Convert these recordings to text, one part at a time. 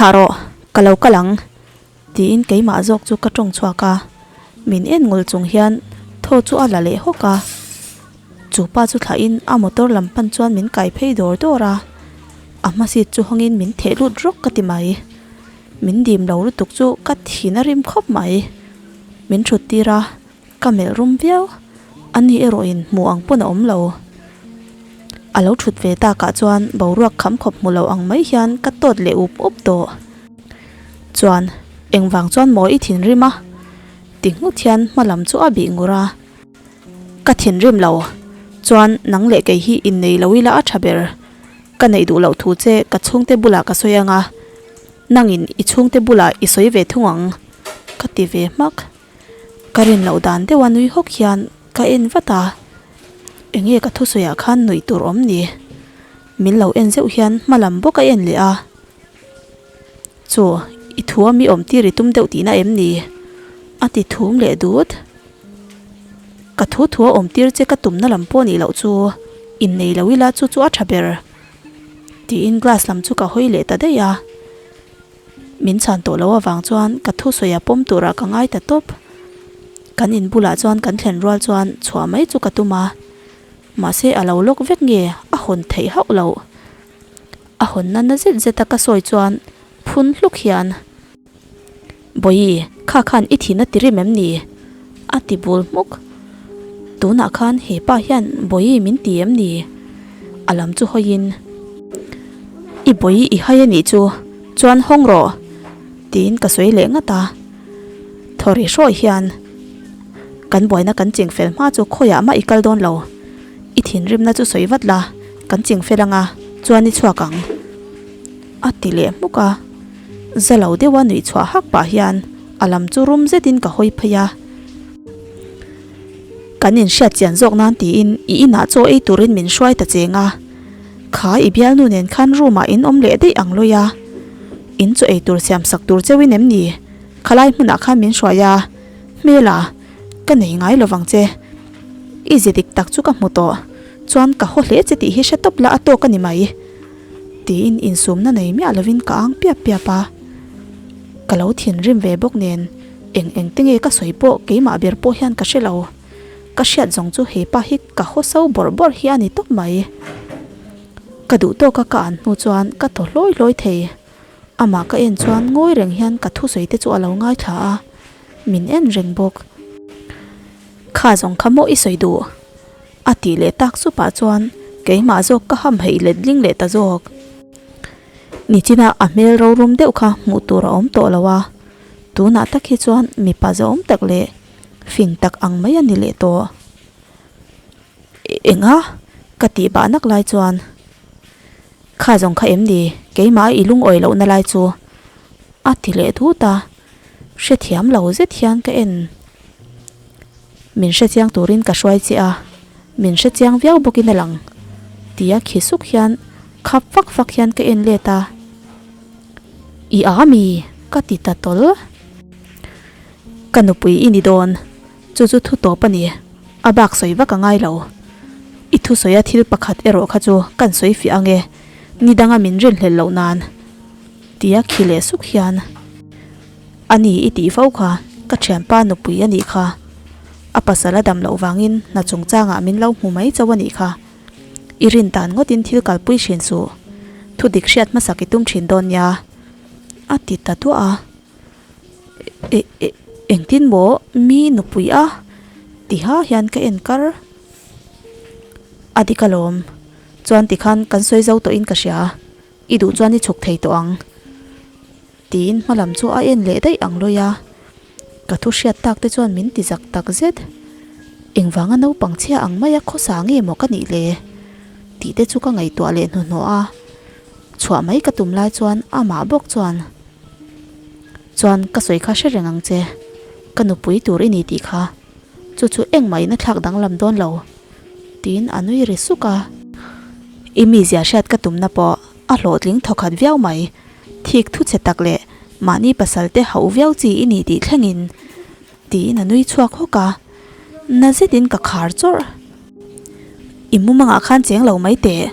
Thlah rawh, ka lo kal ang, tiin keimah zawk chu ka tawng chhuak a. Min en ngul chung hian thaw chu a la leh hawk a. Chu pa chu thlahin a motor lam pan chuan min kai phei dawr dawr a. A hma seat chu hawngin min theh lut rawk ka ti mai. Min dim lo lutuk chu ka thin a rim khawp mai. Min thut tir a, ka melh rum viau. Ani erawhin hmuh ang pawn a awm lo. A lo thut ve takah chuan boruak kham khawp hmu lo ang mai hian ka tawt leh up up tawh. Chuan engvang chuan maw i thinrim a? Ti nghut hian hma lam chu a bih ngur a. Ka thinrim lo. Chuan nang leh kei hi innei lo ila a tha ber. Ka neih duh loh thu che ka chhungte bulah ka sawi ang a, nangin i chhungte bulah i sawi ve thung ang, ka ti ve hmak. Ka rin loh dan deuha nui hawk hian ka en vat a, enge ka thusawiah khan nuih tur awm ni? Min lo en zeuh hian hma lam bawk a en leh a, Chu, i thu a mi awm tir i tum deuh tihna em ni? A ti thum leh dut. Ka thu thu a awm tir che ka tumna lam pawh nih loh chu innei lo ila chu chu a tha ber tiin glass lam chu ka hawi leh ta daih a. Min chhan tawh loh avang chuan ka thusawi a pawm turah ka ngai ta tawp. Kan in bulah chuan kan thlen rual chuan chhuah mai chu ka tum a, mahse a lo lawk vek nge a hawn theih hauh loh. A hawnna na zet zet a ka sawi chuan phun hluk hian. Bawihi, kha khan i thin a ti rim em ni? A ti bul hmuk. Tunah khan he pa hian Bawihi min ti em ni? A lam chu hawiin, I Bawihi i hai a nih chu, chuan hawng rawh, tiin ka sawi leh ngat a. Thaw ri hrawih hian, Kan buaina kan ching fel hma chu khawiah mah i kal dawn lo. I thinrimna chu sawi vat la, kan ching fel anga, chuan i chhuak ang. A ti leh hmuk a. Za lo deuha nuih chhuah hak pah hian a lam chu rum zetin ka hawi phei a. Kan inhriat chian zawk nan tiin i inah chaw ei turin min hruai ta cheng a. Kha i bialnu nen khan room ah in awm leh daih ang lawi a. In chaw ei tur siam sak tur cheuhin em ni? Khalai hmunah khan min hruai a. Hmela, ka nei ngai lovang che. I ze dik tak chu ka hmu tawh. Chuan ka haw hle che tih hi hre tawp la a tawk a ni mai. Tiin insumna nei miah lovin ka ang piap piap a. Ka lo thinrim ve bawk nen eng eng te nge ka sawi pawh keimah ber pawh hian ka hre lo. Ka hriat zawng chu he pa hi ka haw so bawrh bawrh hi a ni tawp mai. Ka duh tawka ka an hnu chuan ka thaw hlawi hlawi thei. Amah ka en chuan ngawi reng hian ka thusawi te chu a lo ngaithla a, min en reng bawk. Kha zawng kha maw i sawi duh? A tih leh tak chupah chuan keimah zawk ka ham heih let ling leh ta zawk. Nichina a hmel rorum deuh kha hmuh tur a awm tawh lo a, tunah tak hi chuan mipa zahawm tak leh fing tak ang mai a ni leh tawh. Enga? Ka tih bah nak lai chuan Kha zawng kha em ni? Keimah i lungawi lohna lai chu a ti leh dut a, hrethiam lo zet hian ka en. Min hrechiang turin ka hruai che a, min hrechiang viau bawkin a lang tia khi suk hian khap fak fak hian ka en let a, I a mi? ka ti ta tawl. Ka nupui i ni dawn, chu chu thu tawp a ni, a bak sawi vak a ngai lo. I thusawi a thil pakhat erawh kha chu kan sawi fiah ang e, ni danga min rinhlelh loh nan tia khi leh suk hian. A ni i tih fo kha, ka thianpa nupui a nih kha. A pasal a dam loh vangin hna chungchangah min lo hmu mai chauh a nih kha. I rin tan ngawtin thil kalpui thin suh. Thu dik hriat hmasak i tum thin dawn nia. A ti ta duah a. E e engtin maw mi nupui a? Tiha hian ka en kar. A dik alawm. Chuan tikhan kan sawi zo tawhin ka hria. I duh chuan i chhuk thei tawh ang. Tiin hma lam chu a en leh daih ang lawi a, ka thu hriat tak te chuan min ti zak tak zet. Engvanga naupang chhia ang maia khawsa nge maw ka nih le? Tih te chu ka ngaihtuah leh hnuhnawh a, chhuah mai ka tum lai chuan amah bawk chuan, Chuan ka sawi kha hre reng ang che, ka nupui tur i ni tih kha, chu chu engmah in a thlak danglam dawn lo, tiin a nui ri suk a. I mizia hriat ka tumna pawh a hlawhtling thawkhat viau mai. Thik thu che tak leh mahni pasal te hauh viau chi i ni tih thlengin tiin a nui chhuak hawk a, na zetin ka khar chawrh. I mumangah khan cheng lo mai teh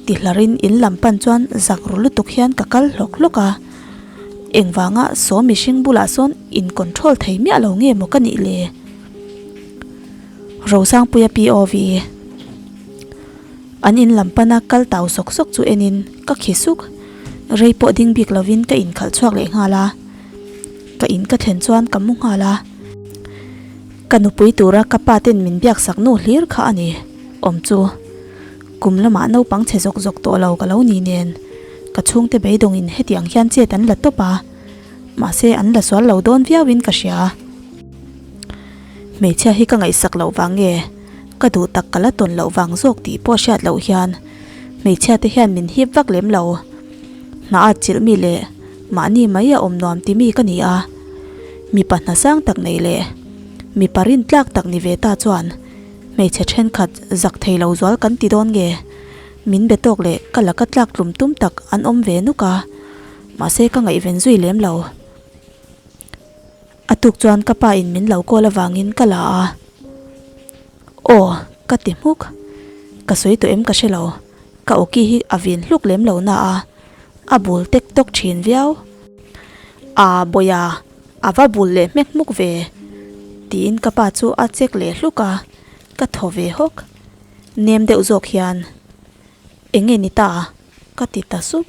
ti hlarin in lam pan chuan zak ru lutuk hian ka kal hlawk hlawk a. Engvanga saw mihring bulah sawn in control thei miah lo nge maw ka nih le? Rosangpuia POV. An in lam pana kal tau sawk sawk chu enin ka khi suk. Rei pawh ding bik lovin ka inkhalh chhuak leh nghal a. Ka in ka thlen chuan ka mu nghal a. Ka nupui tura ka pa ten min biak sak nu hlir kha a ni awm chu. Kum lamah naupang chhe zawk zawk tawh lo ka lo ni nen ka chhungte beidawngin hetiang hian chet an la tawp a, mahse an la sual lo dawn viauin ka hria. Hmeichhia hi ka ngaihsak loh vang nge ka duh tak ka la tawn loh vang zawk tih pawh hriat loh hian hmeichhia te hian min hip vak lem lo. Hna at chilh mi leh mahni mai a awm nuam ti mi ka ni a, mipa hna sang tak nei leh mipa rintlak tak ni ve ta chuan hmeichhe thenkhat zak thei lo zual kan ti dawn nge? Min be tawk leh ka laka tlak tlum tum tak an awm ve nuk a, mahse ka ngaihven zui lem lo. A tuk chuan ka pa in min lo call avangin ka la a, Aw, ka ti hmuk. Ka sawi tawh em ka hre lo, ka awki hi a vin hluk lem lo na a, a bul tek tawk thin viau. Aa Bawiha, a va bul leh hmek hmuk ve, tiin ka pa chu a check leh hluk a, ka thaw ve hawk. Nem deuh zawk hian, Eng nge ni ta? ka ti ta sup.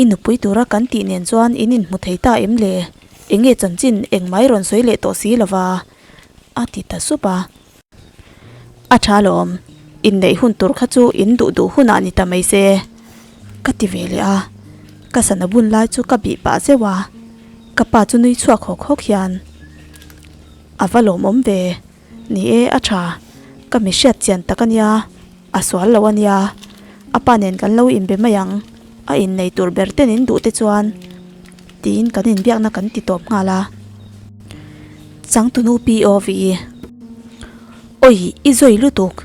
I nupui tura kan tih nen chuan in inhmu thei ta em le? Eng nge chanchin engmai rawn sawi leh tawh si lova? a ti ta sup a. A tha lawm, inneih hun tur kha chu in duh duh hunah ni ta mai se, ka ti ve leh a. Ka sana bun lai chu ka bih pah zeuh a, ka pa chu nui chhuak hawk hawk hian, A va lawmawm ve. Ni e, a tha. Ka mi hriat chian tak a nia, a sual lo a nia. A pa nen kan lo inbe mai ang, a innei tur ber ten in duh te chuan tiin kan inbiakna kan ti tawp nghal a. Changtunu POV. Awi, i zawi lutuk.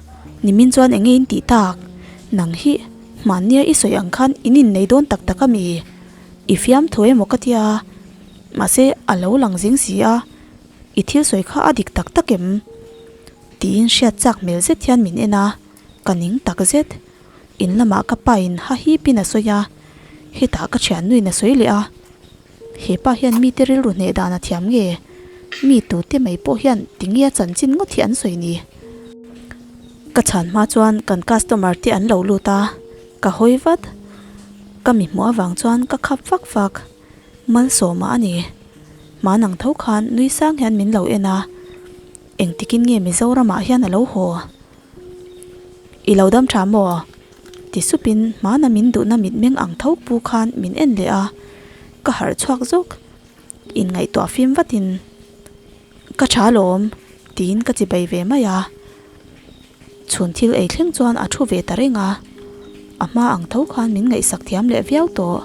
Nimin chuan enge in tih tak? Nang hi hmannia i sawi ang khan in innei dawn tak tak a mi? I fiamthu emaw ka tia, mahse a lo lang zing si a. I thil sawi kha a dik tak tak em? Tiin hriat chak hmel zet hian min en a, ka ning tak zet. In lamah ka pa in ha hip in a sawi a, hetah ka thiannuin a sawi leh a. He pa hian mite rilru hneh dan a thiam nge? Mi tute mai pawh hian tinge a chanchin ngawt hi an sawi ni? Ka chhan hma chuan kan customer te an lo lut a, ka hawi vat. Ka mi hmuh avang chuan ka khap vak vak. Malsawma a ni. Hmanang tho khan nui sang hian min lo en a, engtikin nge Mizoramah hian a lo haw? I lo dam tha maw? Ti supin hmana min duhna mitmeng ang tho pu khan min en leh a, ka harh chhuak zawk. Inngaihtuah fim vatin, Ka tha alawm, tiin ka chibai ve mai a. Chhun thil ei thleng chuan a thu ve ta reng a, a hma ang tho khan min ngaihsak thiam leh viau tawh.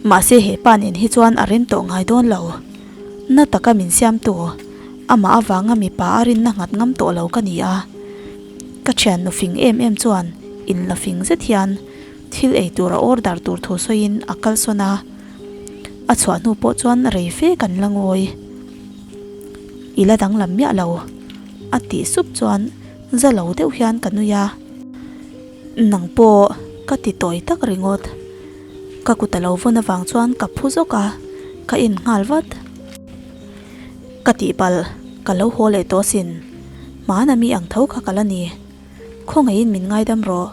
Mahse he pa nen hi chuan a rem tawh ngai dawn lo. Na taka min siamtu, amah avanga mipa a rinna nghat ngam tawh lo ka ni a. Ka thiannu fing em em chuan inla fing zet hian thil ei tur a order tur thu sawiin a kalsawn a. A chhuah hnu pawh chuan rei fe kan la ngawi. I la danglam miah lo. A tih sup chuan za lo deuh hian ka nui a, Nang pawh ka ti tawi tak ringawt. Ka kut a lo vawn avang chuan ka phu zawk a, ka en nghal vat. Ka tihpalh, ka lo haw leh tawh asin. Hmana mi ang tho kha ka la ni. Khawngaihin min ngaidam rawh.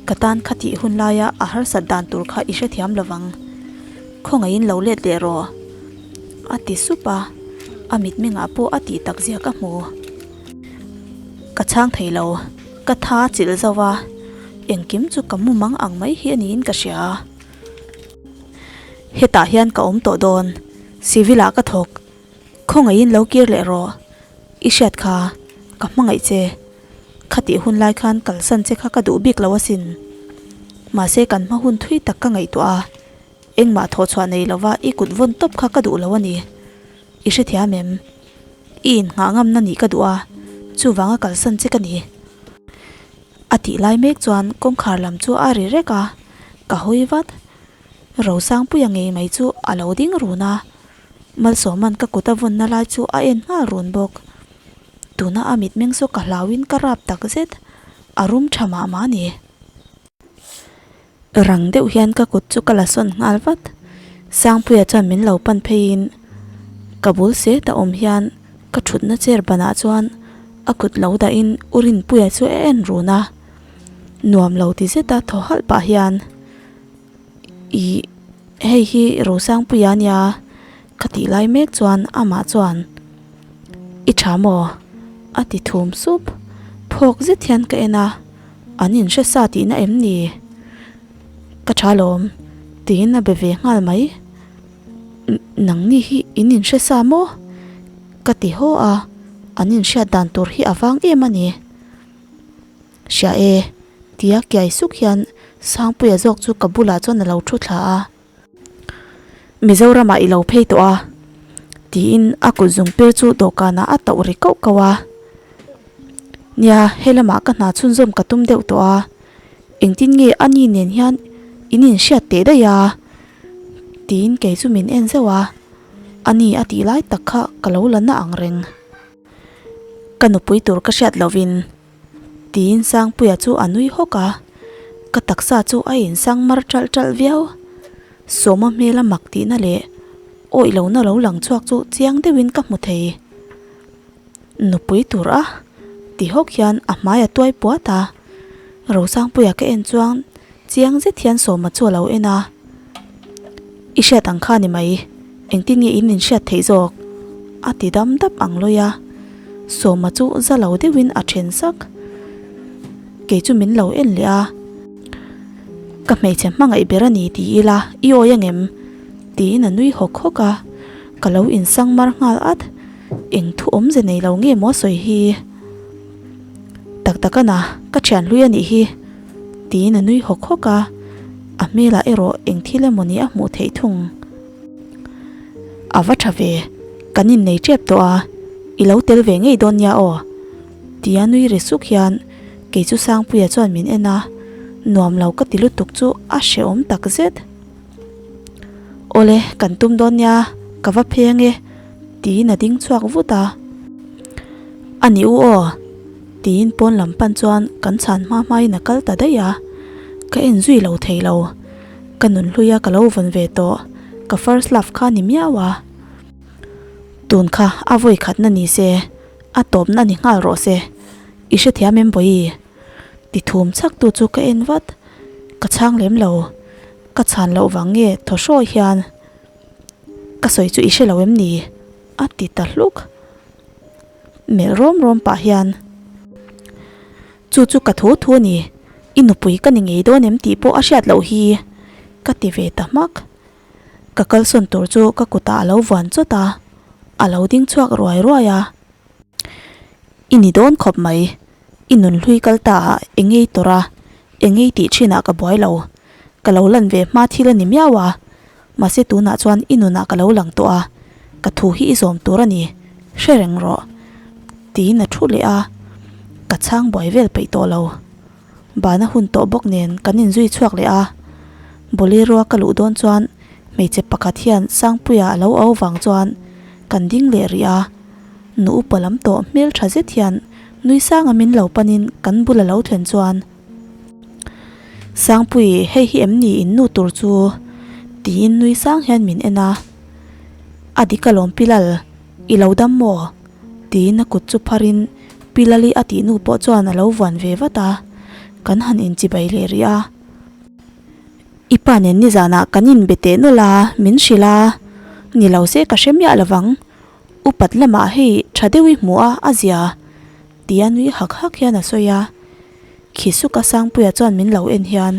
Ka tan kha tih hun laia a harsat dan tur kha i hrethiam lovang. Khawngaihin lo let leh rawh. A ti sup a, a mitmengah pawh a tih tak zia ka hmu. Ka chhang thei lo, ka tha chilh zauh a, engkim chu ka mu mang ang mai hi a niin ka hria. Hetah hian ka awm tawh dawn, civil ah ka thawk, khawngaihin lo kir leh rawh, i hriat kha, ka hmangaih che. Khatih hun lai khan kalsan che kha ka duh bik lo asin. Mahse kan hma hun thui tak ka ngaihtuah a, Engmah thawhchhuah nei lova i kut vawn tawp kha ka duh lo a ni. I hrethiam em? I innghah ngamna nih ka duh a, chuvanga kalsan che ka ni. A tih lai mek chuan kawngkhar lam chu a ri rek a, ka hawi vat. Rosangpuia ngei mai chu a lo ding run a, Malsawma'n ka kut a vawnna lai chu a en nghal run bawk. Tuna a mitmeng saw ka hlauin ka rap takzet, a rum tha mah mah a ni. Rang deuh hian ka kut chu ka la sawn nghal vat. Sangpuia chuan min lo pan pheiin ka bul set a awm hian ka thutna chair banah chuan a kut lo dahin u Rinpuia chu a en run a. Nuam lo ti zeta thaw halh pah hian Ih hei hi Rosangpuia ania ka tih lai mek chuan amah chuan I tha maw? a ti thum sup. Phawk zet hian ka en a, an inhre sa tihna em ni? Ka tha lawm tiin a be ve nghal mai. Nangni hi in inhre sa maw? Ka ti haw a, an inhriat dan tur hi a vang em a ni. Hria e, tia kiai suk hian Sangpuia zawk chu ka bulah chuan a lo thu thla a. Mizoramah i lo phei tawh a, tiin a kut zungpir chu dawhkanah a tauh ri kauh kauh a. Nia, he lamah ka hna chhunzawm ka tum deuh tawh a, engtin nge a ni nen hian in inhriat teh daih a? Tiin kei chu min en zeuh a, a ni a tih lai tak kha ka lo la na ang reng. Ka nupui tur ka hriat lovin Tiin Sangpuia chu a nui hawk a, ka taksa chu a insang mar ṭalh ṭalh viau. Sawma hmela mak tihna leh awih lohna lo lang chhuak chu chiang deuhin ka hmu thei. Nupui tur a ti hawk hian a hmai a tuai puat a, Rosangpuia ka en chuan Chiang zet hian Sawma chu a lo en a, I hriat ang kha ni mai, engtin nge in inhriat theih zawk? a ti dam dap ang lawi a, Sawma chu za lo deuhin a then sak. Kei chu min lo en leh a, Ka hmeichhe hmangaih ber a ni ti ila i awi angem? tiin a nui hawk hawk a, ka lo insang mar nghal at, eng thu awmze nei lo nge maw sawi hi? Tak tak a na, ka thian hlui a nih hi. Tiin a nui hawk hawk a, a hmelah erawh eng thil emaw ni a hmuh theih thung. A va tha ve, kan innei tep tawh a, i lo tel ve ngei dawn nia aw. Tia nui ri suk hian kei chu Sangpuia chuan min en a, nuam lo ka ti lutuk chu a hrehawm tak zet. Awle, kan tum dawn nia, ka va phei ange, tiin a ding chhuak vut a. A ni u aw, tiin pawn lam pan chuan kan chhan hma hmain a kal ta daih a, ka en zui lo thei lo. Ka nun hluia ka lo vawn ve tawh, ka first love kha ni miau a. Tun kha a vawi khatna ni se, a tawpna ni nghal rawh se, i hrethiam em Bawihi? Ti thum chhak tu chu ka en vat, ka chhang lem lo, ka chhan loh vang nge thaw hrawi hian ka sawi chu i hre lo em ni? a ti ta hluk. Melh rawm rawm pah hian, Chu chu ka thu thu a ni, i nupui ka ni ngei dawn em tih pawh a hriat loh hi, ka ti ve ta hmak. Ka kalsawn tur chu ka kutah a lo vuan chawt a, a lo ding chhuak ruai ruai a. I ni dawn khawp mai, i nun hlui kal ta a eng ei tawrh a, eng ei tih thinah ka buai lo. Ka lo lan ve hma thil a ni miau a, mahse tunah chuan i nunah ka lo lang tawh a, ka thu hi i zawm tur a ni, hre reng rawh. Tiin a thu leh a, ka chhang buai vel peih tawh lo. Bana hun tawh bawk nen kan inzui chhuak leh a, Bolero a ka luh dawn chuan hmeichhe pakhat hian Sangpuia a lo au vang chuan kan ding leh rih a, nu upa lam tawh hmel tha zet hian nui sanga min lo panin kan bul a lo thlen chuan Sangpui hei hi em ni in nu tur chu? tiin nui sang hian min en a, A dik alawm Pilal, i lo dam maw? Tiin a kut chu pharin Pilali a tih nu pawh chuan a lo vuan ve vat a, kan han inchibai leh rih a. I pa nen nizanah kan inbe teh nawlh a, min hrilh a, ni lo se ka hre miah lovang, upat lamah hei tha deuh i hmuh a, a zia, tia nui hak hak hian a sawi a. Khi suka Sangpuia chuan min lo en hian,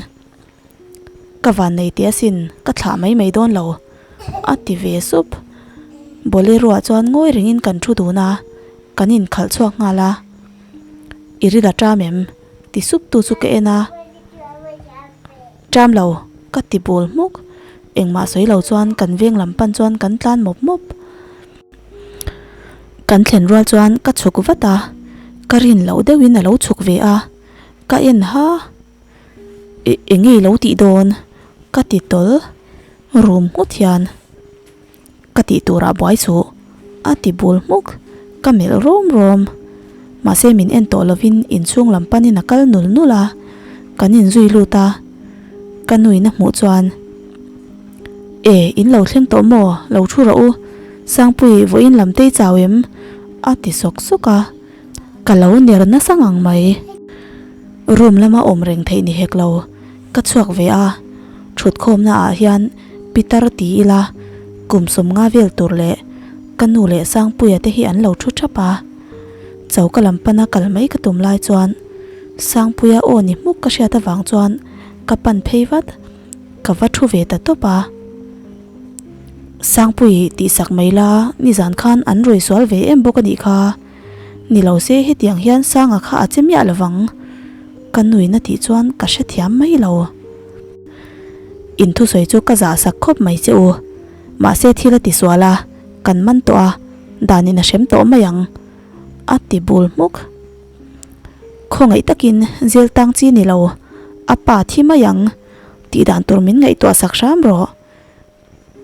Ka van nei teh asin, ka thlah mai mai dawn lo, a ti ve sup. Bolero ah chuan ngawi rengin kan thu dun a, kan inkhalh chhuak nghal a. I ril a ṭam em? ti sup tu chu ka en a. Ṭam lo, ka ti bul hmuk. Engmah sawi lo chuan kan veng lam pan chuan kan tlan mawp mawp. Kan thlen rual chuan ka chhuk vat a, ka rin loh deuhin a lo chhuk ve a, ka en ha. Eng nge i lo tih dawn? Ka ti tawl rum nghut hian ka tih turah buai chu a ti bul hmuk, ka melh rawm rawm. Mahse min en tawh lovin inchhung lam panin a kal nul nul a, kan inzui lut a. Ka nuin a hmuh chuan, E, in lo thleng tawh maw? Lo thu rawh u. Sangpui, vawiin lam tei chau em? a ti sawk sawk a. Ka lo ner nasa ngang mai. Room lama awm reng theih ni hek lo. Ka chhuak ve a, thutkhawmna ah hian pitar ti ila kum 50 vel tur leh ka nu leh Sangpuia te hi an lo thu thap a. Choka lam pana kal mai ka tum lai chuan Sangpuia aw ni hmuk ka hriat avang chuan ka pan phei vat, ka va thu ve ta tawp a. Sangpui tihsak mai la, nizan khan an rawi sual ve em bawk a nih kha. Ni lo se hetiang hian Sanga kha a che miah lovang. Ka nuin a tih chuan ka hrethiam mai lo. In thusawi chu ka zah sak khawp mai che u. Mahse thil a ti sual a, kan man tawh a, danin a hrem tawh mai ang. A ti bul hmuk. Khawngaih takin zel tang chi ni lo, a pa thi mai ang tih dan tur min ngaihtuah sak hram rawh.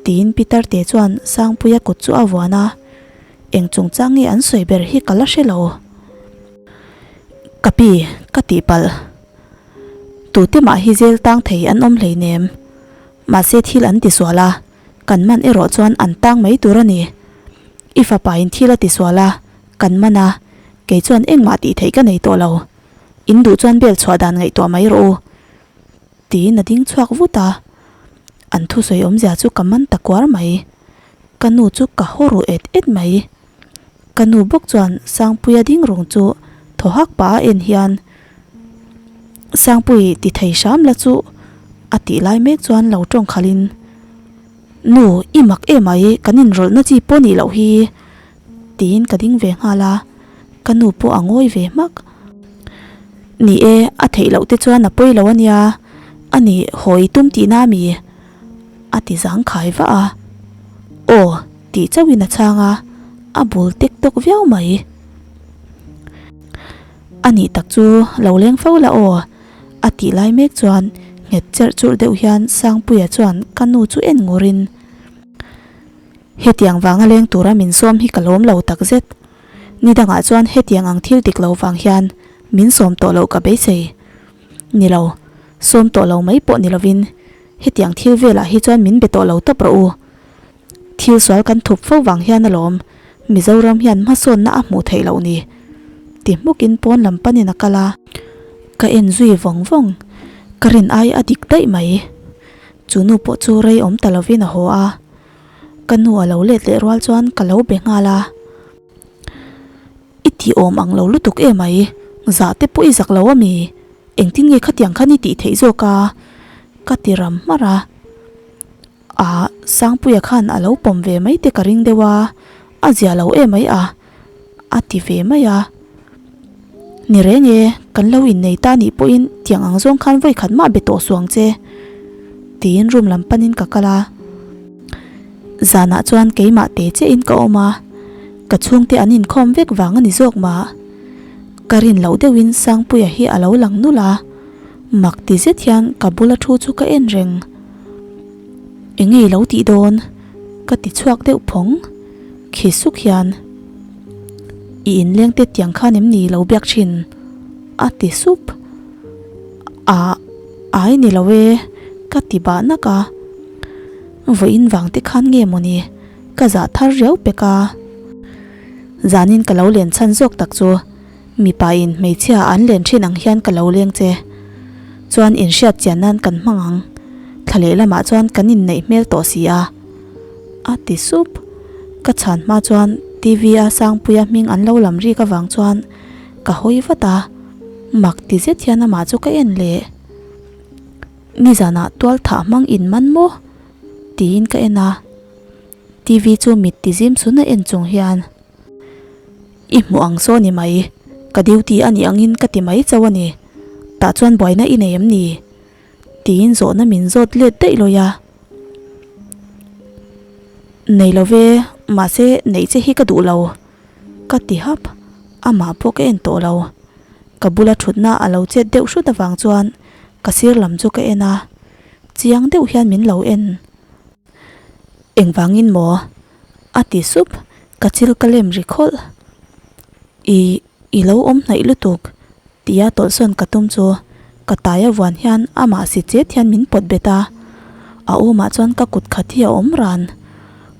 Tiin Peter te chuan Sangpuia kut chu a vuan a, eng chungchang nge an sawi ber hi ka la hre lo. Ka pi, ka tihpalh. Tute mah hi zel tang thei an awm hleinem. Mahse thil an tisual a, kan man erawh chuan an tang mai tur a ni. I fapa in thil a tisual a, kan man a, kei chuan engmah tih theih ka nei tawh lo. In duh chuan bel chhuah dan ngaihtuah mai rawh u. Tiin a ding chhuak vut a, an thusawi awmzia chu ka man ta kuar mai. Ka nu chu ka haw ru et et mai. Ka nu bawk chuan Sangpuia ding rung chu thaw hak pah a en hian, Sangpui ti thei hram la chu a tih lai mek chuan lo tawng khalhin, Nu, i mak em ai, kan inrawlhna chi pawh nih loh hi. Tiin ka ding ve nghal a, ka nu pawh a ngawi ve hmak. Ni e, a theih loh te chuan a pawi lo a nia, a ni haw i tum tihna a mi? A ti zangkhai vah a. Aw, tih chauhin a chhang a, a bul tek tawk viau mai. A nih tak chu lo leng fo la aw, a tih lai mek chuan nghet cherh churh deuh hian Sangpuia chuan ka nu chu en ngurin, Hetiang vanga leng tura min sawm hi ka lawm lo takzet. Ni dangah chuan hetiang ang thil dik lo vang hian min sawm tawh loh ka beisei. Ni lo, sawm tawh lo mai pawh ni lovin hetiang thil velah hi chuan min be tawh lo tawp rawh u. Thil sual kan thup fo vang hian alawm Mizoram hian hmasawnna a hmuh theih loh ni. Ti hmukin pawn lam panin a kal a. Ka en zui vawng vawng. Ka rin ai a dik daih mai. Chu nu pawh chu rei awm ta lovin a haw a. Ka nu a lo let leh rual chuan ka lo be nghal a. I tih awm ang lo lutuk em mai, zah te pawh i zak lo a mi? Engtin nge khatiang khan i tih theih zawk a? Ka ti ram hmarh a. Aa, Sangpuia khan a lo pawm ve mai te ka ring deuh a, a zia lo em mai a, a ti ve mai a. Ni reng e, kan lo innei ta nih pawhin tiang ang zawng khan vawi khat mah be tawh suang che, tiin room lam panin ka kal a. Zanah chuan keimah te chiahin ka awm a, ka chhungte an inkhawm vek vang a ni zawk mah. Ka rin loh deuhin Sangpuia hi a lo lang nulh a, mak ti zet hian ka bula thu chu ka en reng. Enge i lo tih dawn? Ka ti chhuak deuh phawng. Khi suk hian, I inleng te tiang khan em ni lo biak thin? A ti sup. A, ai ni lo e, ka ti bah nak a. Vawiin vang te khan nge mawni ka zah thar riau pek a. Zanin ka lo len chhan zawk tak chu mipa in hmeichhia an len thin ang hian ka lo leng che. Chuan inhriat chian nan kan hmang ang. Thla leh lamah chuan kan inneih hmel tawh si a. A ti sup. Ka chhan hma chuan TV a Sangpuia hming an lo lam rik avang chuan ka hawi vat a, mak ti zet hian amah chu ka en leh. Nizanah tual thah hmang in man maw? tiin ka en a. TV chu mit ti zim sun a en chung hian I hmuh ang saw ni mai, ka duty a nih angin ka ti mai chauh a ni. Tah chuan buaina i nei em ni? Tiin zawhna min zawt let daih lawi a. Nei lo ve, mahse neih che hi ka duh lo, ka ti hap. Amah pawh ka en tawh lo. Ka bula thutna a lo chet deuh hrut avang chuan ka sir lam chu ka en a, chiang deuh hian min lo en. Engvangin maw? A ti sup, ka chil ka lem ri khawlh. I, i lo awm hnaih lutuk, tia tawlhsawn ka tum chu. Ka tai a vuan hian amah si chet hian min pawt bet a, a awmah chuan ka kut khat hi a awm ran.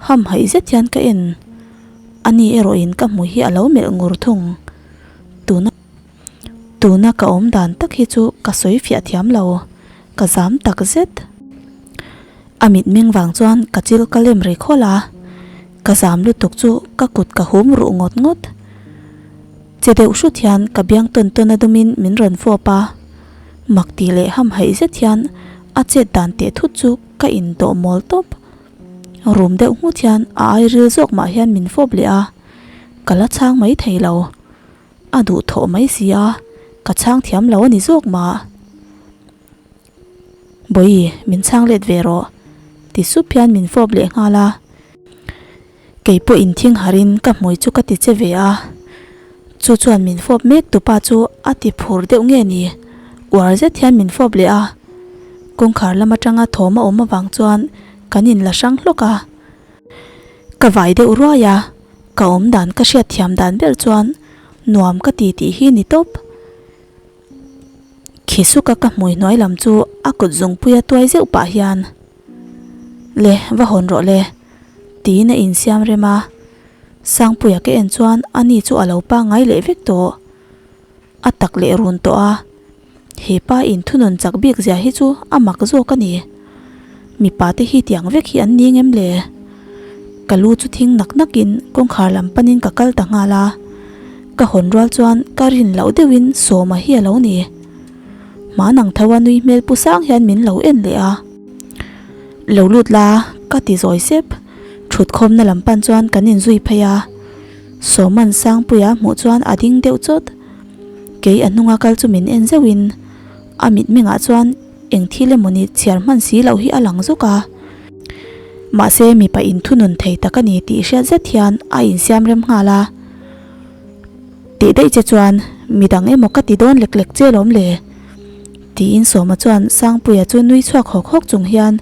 Hamhaih zet hian ka en. Ani erawhin ka hmui hi a lo melh ngur thung. Tuna tuna ka awm dan tak hi chu ka sawi fiah thiam lo, ka zam tak zet. A mitmeng vang chuan ka chil ka lem ri khawlh a, ka zam lutuk chu ka kut ka hum ruh ngawt ngawt. Che deuh hrut hian ka biang tawn tawn a dumin min rawn fawp a, mak tih leh hamhaih zet hian a chet dan teh thut chu ka indawh mawl tawp. Rum deuh nghut hian a ai ril zawk mah hian min fawp leh a, ka la chhang mai thei lo. A duhthawh mai si a, ka chhang thiam lo a ni zawk mah. Bawihi, min chhang let ve rawh, ti sup hian min fawp leh nghal a. Kei pawh inthing harin ka hmui chu ka ti che ve a, chu chuan min fawp mek tupa chu a ti phur deuh nge ni, uar zet hian min fawp leh a. Kawngkhar lam atanga thawm a awm avang chuan kan inla hrang hlawk a. Ka vai deuh ruai a, ka awm dan ka hriat thiam dan ber chuan nuam ka ti tih hi ni tawp. Khi suka ka hmui hnuai lam chu a kut zungpuia tuai zeuh pah hian, Le, va hawn rawh le, tiin a insiam rem a. Sangpuia ka en chuan ani chu a lo pangngai leh vek tawh. A tak leh run tawh a. He pa inthunun chak bik zia hi chu a mak zawk a ni. Mipa te hi tiang vek hi an ni ngem le? Ka lu chu thing nak nak in kawngkhar lam pan in ka kal ta nghal a. Ka hawn rual chuan ka rin loh deuh in Sawma hi a lo ni. Hma nang tho a nui hmel pu sang hian min lo en leh a. Lo lut la ka ti zawi sep. Thut khawmna lam pan chuan kan in zui phei a. Sawma'n Sangpuia hmuh chuan a ding deuh chawt. Kei a hnunga kal chu min en zeuh in a mitmengah chuan Eng thil emaw ni chhiar hman si loh hi a lang zawk a. Mahse mipa inthunun thei tak a ni tih hriat zet hian a insiam rem nghal a. Tih daih che chuan midang emaw ka ti dawn lek lek che lawm le? Tiin Sawma chuan Sangpuia chu nui chhuak hawk hawk chung hian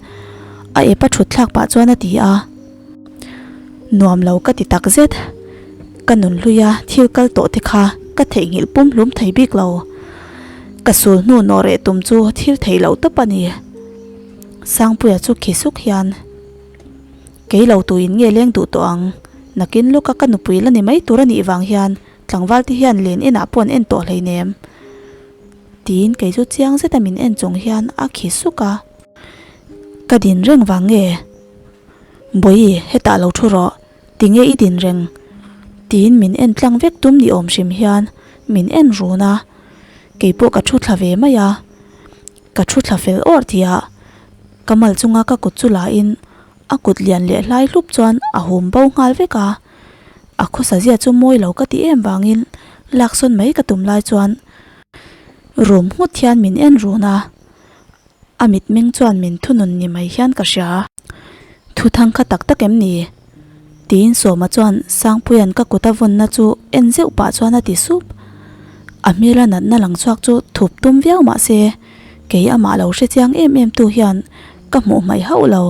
a ep a thut thlak pah chuan a ti a. Nuam lo ka ti tak zet. Ka nun hlui a, thil kal tawh te kha ka theihnghilh pum hlum thei bik lo. Ka sul hnu nawh reh tum chu thil theih loh tawp a ni. Sangpuia chu khi suk hian, Kei lo tuin nge leng duh tawh ang? Nakin lawka ka nupui la ni mai tur a nih vang hian tlangval te hian len enah pawh an en tawh hleinem. Tiin kei chu chiang zeta min en chung hian a khi suk a. Ka din reng vang nge? Bawihi, hetah lo thu rawh, tinge i din reng? Tiin min en tlang vek tum ni awm hrim hian min en run a, keipawh ka thu thla ve mai a, ka thu thla fel awrh tihah ka mal chunga ka kut chu la in a kut lian leh hlai hlup chuan a hum bo nghal vek a, a khawsa zia chu mawi lo ka ti em vangin laksawn mai ka tum lai chuan rum nghut hian min en run a. A mitmeng chuan min thunun ni mai hian ka hria. Thuthang kha tak tak em ni? Tiin Sawma chuan Sangpuia'n ka kut a vawnna chu en zeuh pah chuan a ti sup. A hmela natna lang chhuak chu thup tum viau mah se, kei amah lo hre chiang em em tu hian ka hmuh hmaih hauh lo.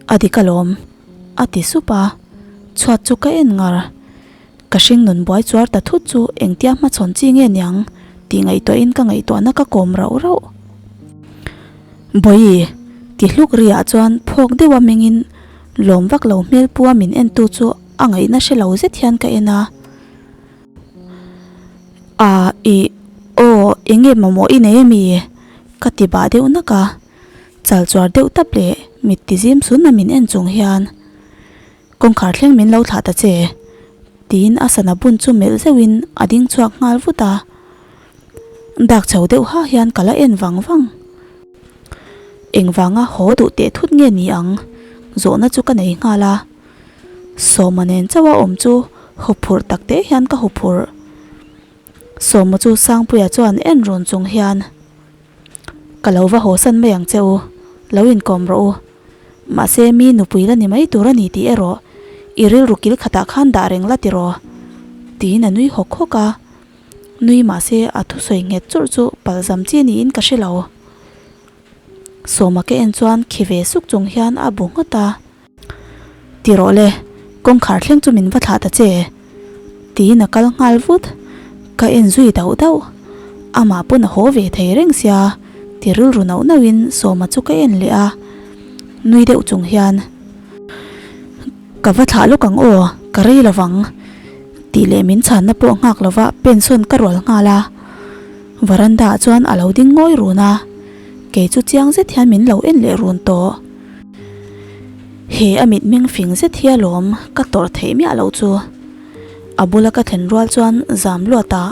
A dik alawm, a ti sup a, chhuat chu ka en ngar. Ka hring nun buai chuar ta thut chu engtia hmachhawn chi nge niang tih ngaihtuahin ka ngaihtuahna ka kawm rauh rauh. Bawihi, ti hluk riah chuan phawk deuha mengin lawm vak lo hmel pua min entu chu a ngaihna hre lo zet hian ka en a. Aa, ih, aw, enge mamawh i nei ami? Ka ti bah deuh nak a, chal chuar deuh tap leh mit ti zim sun a min en chung hian. Kawngkhar thleng min lo thlah ta che, tiin a sana bun chu melh zeuhin a ding chhuak nghal vut a. Dak chho deuh ha hian ka la en vang vang. Engvanga haw duh teh thut nge ni ang? Zawhna chu ka nei nghal a. Sawma nen chauh a awm chu huphurh tak teh hian ka huphurh. Sawma chu Sangpuia chuan en run chung hian, Ka lo va haw san mai ang che u, lo inkawm rawh u. Mahse, mi nupui la ni mai tur a ni tih erawh i rilru kil khatah khan dah reng la tiraw? Tiin a nui hawk hawk a. Nui mahse a thusawi nghet churh chu palzam chi niin ka hre lo. Sawma ka en chuan khi ve suk chung hian a bu nghawt a. Ti rawh le, kawngkhar thleng chu min va thlah ta che, tiin a kal nghal vut. Ka en zui dauh dauh. Amah pawn a haw ve thei reng sia ti rilru nauh nauhin Sawma chu ka en leh a, nui deuh chung hian, Ka va thlah lawk ang aw, ka rei lo vang tih leh min chhanna pawh nghak lova pensawn ka rual nghal a. Varanda ah chuan a lo ding ngawi run a, kei chu chiang zet hian min lo en leh run tawh. He a mitmeng fing zet hi alawm ka tawrh theih miah loh chu. A bula ka thlen rual chuan zam luat ah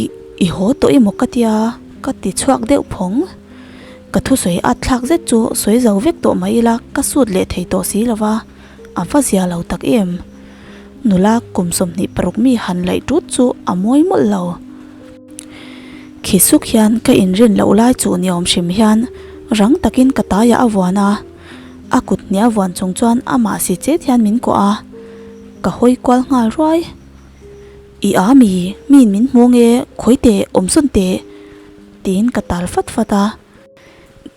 I i haw tawh emaw ka tia ka ti chhuak deuh phawng. Ka thusawi at thlak zet chu sawi zo vek tawh mai ila ka sut leh thei tawh si lova, a va zia lo tak em. Nula kum 26 mi han laih tut chu a mawi mawlh lo. Khi suk hian ka inrin loh lai chuh ni awm hrim hian rang takin ka taiah a vuan a, a kut hniah vuan chung chuan amah si chet hian min kuah a, ka hawi kual nghal ruai. I a mi, miin min hmu nge khawi teh awm sawn teh tiin ka tal fat fat a,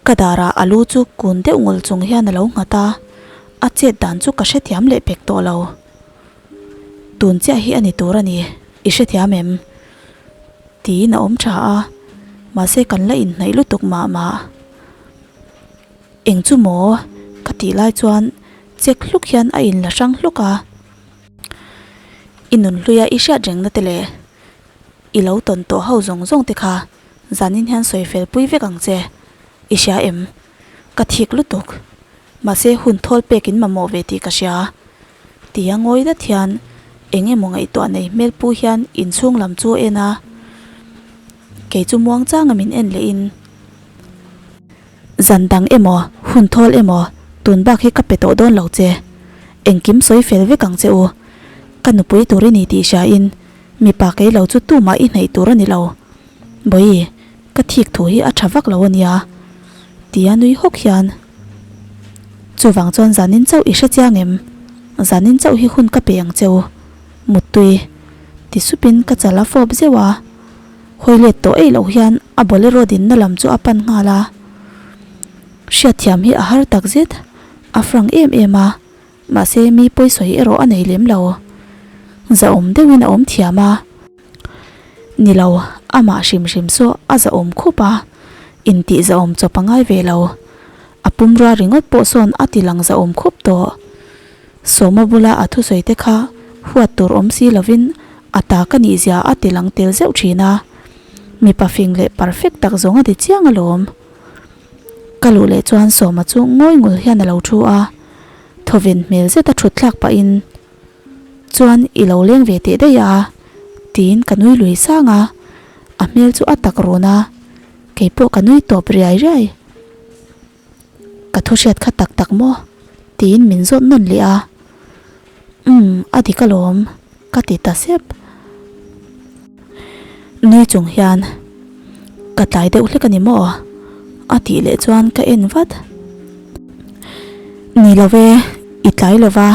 ka darah a lu chu kun deuh ngul chung hian a lo nghat a, a chet dan chu ka hrethiam leh pek tawh lo. Tun chiah hi a ni tur a ni, i hrethiam em? Tiin a awm tha a, mahse kan la inhnaih lutuk mah mah. Eng chu maw? Ka tih lai chuan chek hluk hian a inla hrang hluk a. I nunhluia i hriat rengna te leh i lo tawn tawh ho zawng zawng te kha zanin hian sawi fel pui vek ang che. I hria em? Ka thik lutuk. Mahse hun thawl pek in mamawh ve tih ka hria. Tia ngawi dat hian eng emaw ngaihtuah nei hmel pu hian inchhung lam chu a en a, kei chu muang changa min en leh in zan dang emaw hun thawl emaw tun bak hi ka pe tawh dawn lo che, engkim sawi fel vek ang che u, ka nupui tur i ni tih hria in mipa kei lo chu tumah i hnaih tur a ni lo, Bawihi ka thik thu hi a tha vak lo a nia tia nui hawk hian. Chuvang chuan zanin chauh i hre chiang em? Zanin chauh hi hun ka pe ang che u. Muttui. Ti supin ka chal a fawp zeuh a. Hawi let tawh eih loh hian a bolero dinna lam chu a pan nghal a. Hriatthiam hi a har tak zet. A frank em em a. Mahse mi pawisawi erawh a nei lem lo. Zahawm deuhin a awm thiam a. Ni lo, amah hrim hrim saw a zahawm khup a, intih zahawm chawp a ngai ve lo. A pumrua ringawt pawh sawn a ti lang zahawm khup tawh. Sawma bula a thusawi te kha huat tur awm si lovin a ta ka nih zia a ti lang tel zeuh thin a. Mipa fing leh perfect tak zawng a ti chiang alawm. Ka luh leh chuan Sawma chu ngawi ngul hian a lo thu a, thawven hmel zeta thut thlak pahin, Chuan i lo leng ve teh daih a, tiin ka nui lui sang a, a hmel chu a tak run a, kei pawh ka nui tawp riai riai. Ka thu hriat kha tak tak maw? tiin min zawt nawn leh a, Umm, a dik alawm, ka ti ta sep. Nui chung hian, Ka tlai deuh hlek a ni maw? a tih leh chuan ka en vat. Ni lo ve, i tlai lo va,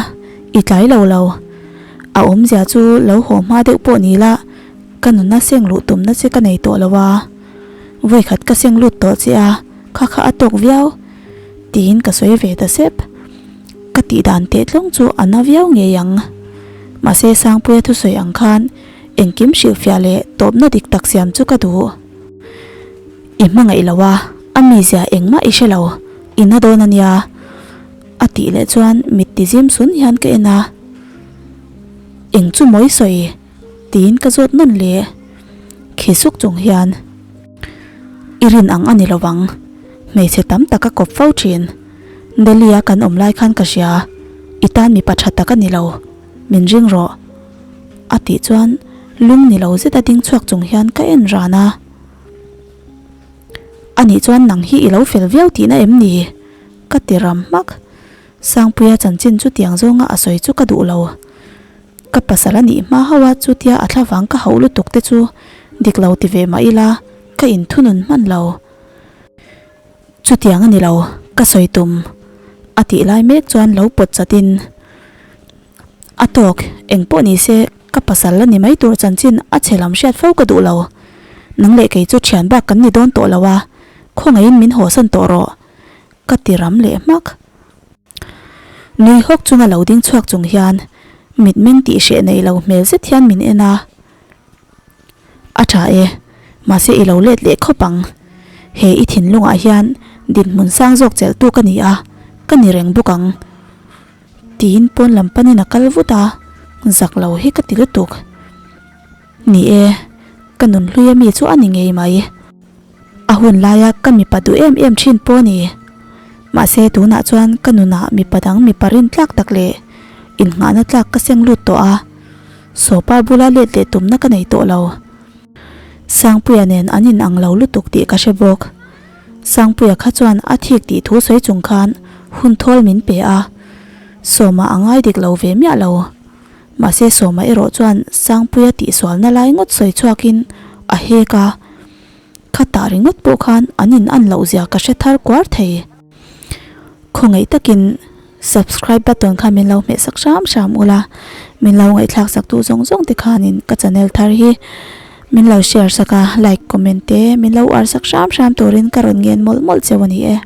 i tlai lo lo. A awmzia chu lo haw hma deuh pawh ni la, ka nunna seng luh tumna che ka nei tawh lo a. Vawikhat ka seng lut tawh che a, kha kha a tawk viau, tiin ka sawi ve ta sep. Ka tih dan teh tlawng chu a na viau ngei ang. Mahse Sangpuia thusawi ang khan engkim hrilhfiah leh tawpna dik tak siam chu ka duh. I hmangaih lo a, a mizia engmah i hre lo, i na dawn a nia a tih leh chuan mit ti zim sun hian ka en a. Eng chu mawi sawi? tiin ka zawt nawn leh. Khi suk chung hian i rin ang a ni lo vang, hmeichhe tam tak a kawp fo thin. Delhi a kan awm lai khan ka hria, i tan mipa tha tak a ni lo, min ring rawh a tih chuan lung ni lo zeta ding chhuak chung hian ka en ran a. Anih chuan nang hi i lo fel viau tihna em ni? Ka ti ram hmak. Sangpuia chanchin chu tiang zawnga a sawi chu ka duh lo. Ka pasal a nih hma hauh a chutia a thlavang ka hauh lutuk te chu dik lo ti ve mah ila ka inthunun hman lo. Chutiang a ni lo, ka sawi tum a tih lai mek chuan lo pawt chatin a tawk, eng pawh ni se ka pasal la ni mai tur chanchin a chhe lam hriat fo ka duh lo. Nang leh kei chu thian bak kan ni dawn tawh lo a, khawngaihin min hawsan tawh rawh ka ti ram leh hmak. Nui hawk chunga lo ding chhuak chung hian mitmeng tih hreh nei lo hmel zet hian min en a. A tha e. Mahse i lo let leh khawp ang. He i thinlungah hian dinhmun sang zawk chelhtu ka ni a, ka ni reng bawk ang. Tiin pawn lam panin a kal vut a, zak lo hi ka ti lutuk. Ni e, ka nun hlui ami chu a ni ngei mai. A hun laia ka mipa duh em em thin pawh a ni. Mahse tunah chuan ka nunah mipa dang mipa rin tlak tak leh innghahna tlak ka seng lut tawh a, Sawpa bula let leh tumna ka nei tawh lo. Sangpuia nen an in ang lo lutuk tih ka hre bawk. Sangpuia kha chuan a thik tih thu sawi chung khan hun thawl min pe a, Sawma a ngai dik lo ve miah lo. Mahse Sawma erawh chuan Sangpuia tihsualna lai ngawt sawi chhuakin a hek a, kha tah ringawt pawh khan an in an loh zia ka hre thar kuar thei. Khawngaih takin subscribe button kha min lo hmeh sak hram hram ula, min lo ngaihthlak sak duh zawng zawng te khanin ka channel thar hi min lo share sak a, like comment te min lo uar sak hram hram turin ka rawn ngen mawlh mawlh cheu a ni e.